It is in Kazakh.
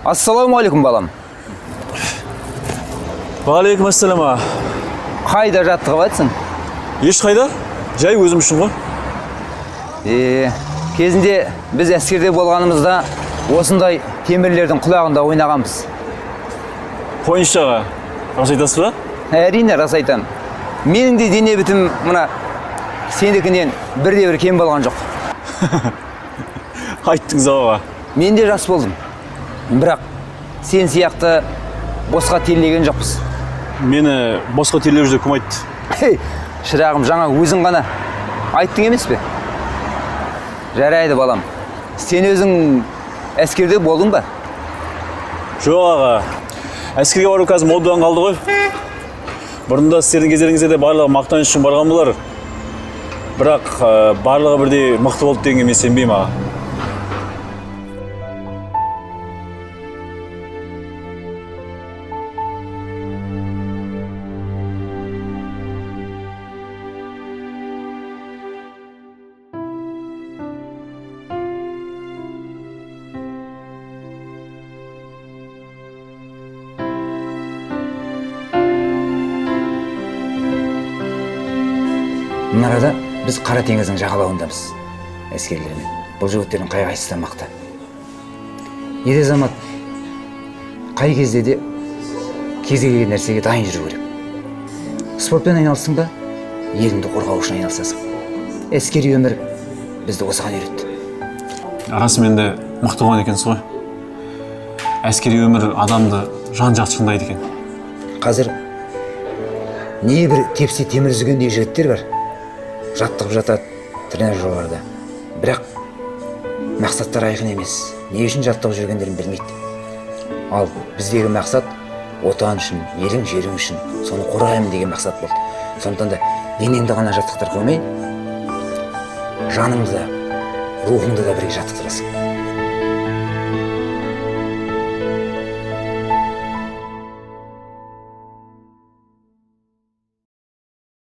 Ассалаумағалейкум, балам. Уағалейкум ассалам, аға. Қайда жаттығып жатсың? Ешқайда, жай өзім үшін ғой. Кезінде біз әскерде болғанымызда осындай темірлердің құлағында ойнағанбыз. Қойыңызшы, аға, рас айтасыз ба? Әрине, рас айтамын. Менің де дене бітімім мына сенікінен бірде бір кем болған жоқ. Айттыңыз, аға. Мен де жас болдым. Бірақ сен сияқты босқа терлеген жоқпыз. Мені босқа терлеп жүр деп кім айтты? Хей, шырағым, жаңа өзің ғана айттың емес пе? Жарайды, балам. Сен өзің әскерде болдың ба? Жоқ, аға. Әскерге бару қазір модадан қалды ғой. Бұрында сіздердің кездеріңізде де барлығы мақтаныш үшін барған болар. Бірақ барлығы бірдей мықты болды дегенге мен сенбеймін, аға. Мына арада біз Қара теңіздің жағалауындамыз әскерлермен. Бұл жігіттердің қай қайсысы да мықты. Ер азамат қай кезде де кез келген нәрсеге дайын жүру керек. Спортпен айналыстың ба, еліңді қорғау үшін айналысасың. Әскери өмір бізді осыған үйретті. Расымен де мықты болған екенсіз ғой. Әскери өмір адамды жан-жақты шыңдайды екен. Қазір небір тепсе темір үзгендей жігіттер бар. Жаттығып жатады тренажерларда. Бірақ мақсаттары айқын емес. Не үшін жаттығып жүргендерін білмейді. Ал біздегі мақсат отан үшін, елің жерің үшін, соны қорғаймын деген мақсат болды. Сондықтан да денеңді ғана жаттықтырып қоймай, жаныңды да, рухыңды да бірге жаттықтырасың.